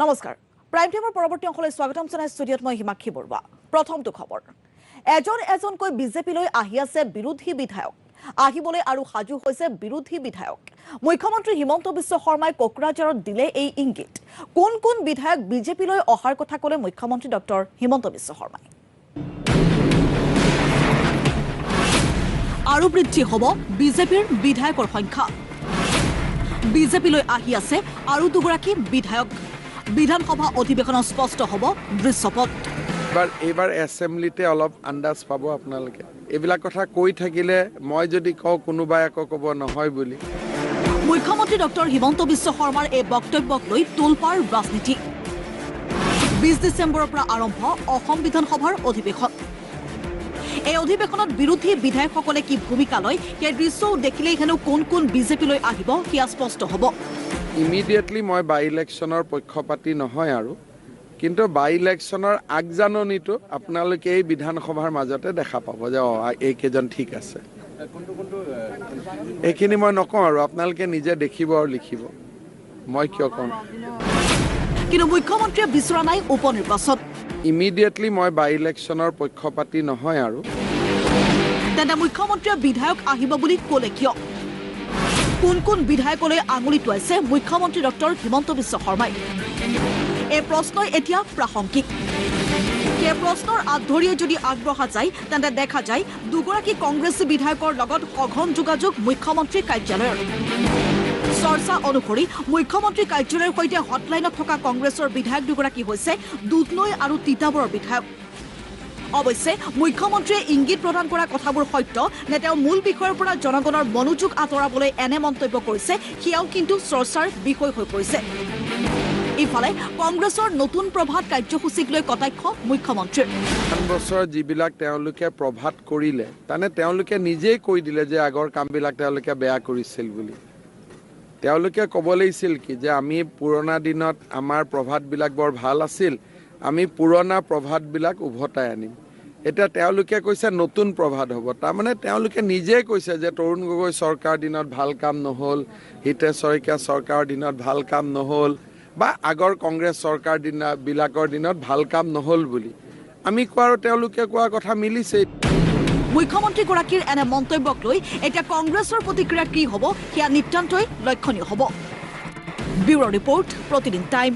নমস্কাৰ, প্ৰাইম টাইমৰ পৰৱৰ্তী অংশলৈ স্বাগতম জনাই ষ্টুডিঅ'ত মই হিমাক্ষী বৰুৱা। প্ৰথমটো খবৰ, এজন এজনকৈ বিজেপিলৈ আহি আছে বিৰোধী বিধায়ক। আহিবলৈ আৰু সাজু হৈছে বিৰোধী বিধায়ক। মুখ্যমন্ত্ৰী হিমন্ত বিশ্ব শৰ্মাই কোকৰাঝাৰত দিলে এই ইংগিত। কোন কোন বিধায়ক বিজেপিলৈ অহাৰ কথা ক'লে মুখ্যমন্ত্ৰী ডক্টৰ হিমন্ত বিশ্ব শৰ্মাই? আৰু বৃদ্ধি হ'ব বিজেপিৰ বিধায়কৰ সংখ্যা। বিজেপিলৈ আহি আছে আৰু দুগৰাকী বিধায়ক। বিধানসভা অধিৱেশনত স্পষ্ট হ'ব দৃশ্যপট। এইবাৰ এছেম্বলিতে অলপ আন্দাজ পাব আপোনালোকে। এইবিলাক কথা কৈ থাকিলে মই যদি কওঁ কোনোবাই আকৌ ক'ব নহয় বুলি। মুখ্যমন্ত্ৰী ডক্টৰ হিমন্ত বিশ্ব শৰ্মাৰ এই বক্তব্যক লৈ তোলপাৰ ৰাজনীতি। 20 ডিচেম্বৰৰ পৰা আৰম্ভ অসম বিধানসভাৰ অধিৱেশন। এই অধিৱেশনত বিৰোধী বিধায়কসকলে কি ভূমিকা লয় সেই দৃশ্যও দেখিলেই হেনো কোন কোন বিজেপিলৈ আহিব সেয়া স্পষ্ট হ'ব। ইমিডিয়েটলি মই বাই ইলেকশ্যনৰ পক্ষপাতি নহয় আৰু, কিন্তু বাই ইলেকশ্যনৰ আগজাননীটো আপোনালোকে এই বিধানসভাৰ মাজতে দেখা পাব যে অ এইকেইজন ঠিক আছে। এইখিনি মই নকওঁ আৰু, আপোনালোকে নিজে দেখিব আৰু লিখিব, মই কিয় কওঁ। কিন্তু মুখ্যমন্ত্ৰীয়ে বিচৰা নাই উপ নিৰ্বাচন। ইমিডিয়েটলি মই বাই ইলেকশ্যনৰ পক্ষপাতি নহয় আৰু। তেন্তে মুখ্যমন্ত্ৰীয়ে বিধায়ক আহিব বুলি ক'লে কিয়? কোন কোন বিধায়কলৈ আঙুলি টোৱাইছে মুখ্যমন্ত্ৰী ডক্টৰ হিমন্ত বিশ্ব শৰ্মাই? এই প্ৰশ্নই এতিয়া প্ৰাসংগিক। সেই প্ৰশ্নৰ আঁত ধৰিয়ে যদি আগবঢ়া যায় তেন্তে দেখা যায় দুগৰাকী কংগ্ৰেছী বিধায়কৰ লগত সঘন যোগাযোগ মুখ্যমন্ত্ৰী কাৰ্যালয়ৰ। চৰ্চা অনুসৰি মুখ্যমন্ত্ৰী কাৰ্যালয়ৰ সৈতে হটলাইনত থকা কংগ্ৰেছৰ বিধায়ক দুগৰাকী হৈছে দুধনৈ আৰু তিতাবৰৰ বিধায়ক। অৱশ্যে মুখ্যমন্ত্ৰীয়ে ইংগিত প্ৰদান কৰা কথাবোৰ সত্য নে তেওঁ মূল বিষয়ৰ পৰা জনগণৰ মনোযোগ আঁতৰাবলৈ এনে মন্তব্য কৰিছে সেয়াও কিন্তু চৰ্চাৰ বিষয় হৈ পৰিছে। ইফালে কংগ্ৰেছৰ নতুন প্ৰভাত কাৰ্যসূচীক লৈ কটাক্ষ মুখ্যমন্ত্ৰীৰ। বছৰ যিবিলাক তেওঁলোকে প্ৰভাত কৰিলে, তাৰমানে তেওঁলোকে নিজেই কৈ দিলে যে আগৰ কামবিলাক তেওঁলোকে বেয়া কৰিছিল বুলি। তেওঁলোকে ক'ব লাগিছিল কি যে আমি পুৰণা দিনত আমাৰ প্ৰভাতবিলাক বৰ ভাল আছিল, আমি পুৰণা প্ৰভাতবিলাক উভতাই আনিম। এতিয়া তেওঁলোকে কৈছে নতুন প্ৰভাত হ'ব, তাৰমানে তেওঁলোকে নিজেই কৈছে যে তৰুণ গগৈ চৰকাৰৰ দিনত ভাল কাম নহ'ল, হিতেশ শইকীয়া চৰকাৰৰ দিনত ভাল কাম নহ'ল, বা আগৰ কংগ্ৰেছ চৰকাৰ বিলাকৰ দিনত ভাল কাম নহ'ল বুলি। আমি কোৱা আৰু তেওঁলোকে কোৱা কথা মিলিছে। মুখ্যমন্ত্ৰীগৰাকীৰ এনে মন্তব্যক লৈ এতিয়া কংগ্ৰেছৰ প্ৰতিক্ৰিয়া কি হ'ব সেয়া নিতান্তই লক্ষণীয় হ'ব। Bureau' report, Pratidin time.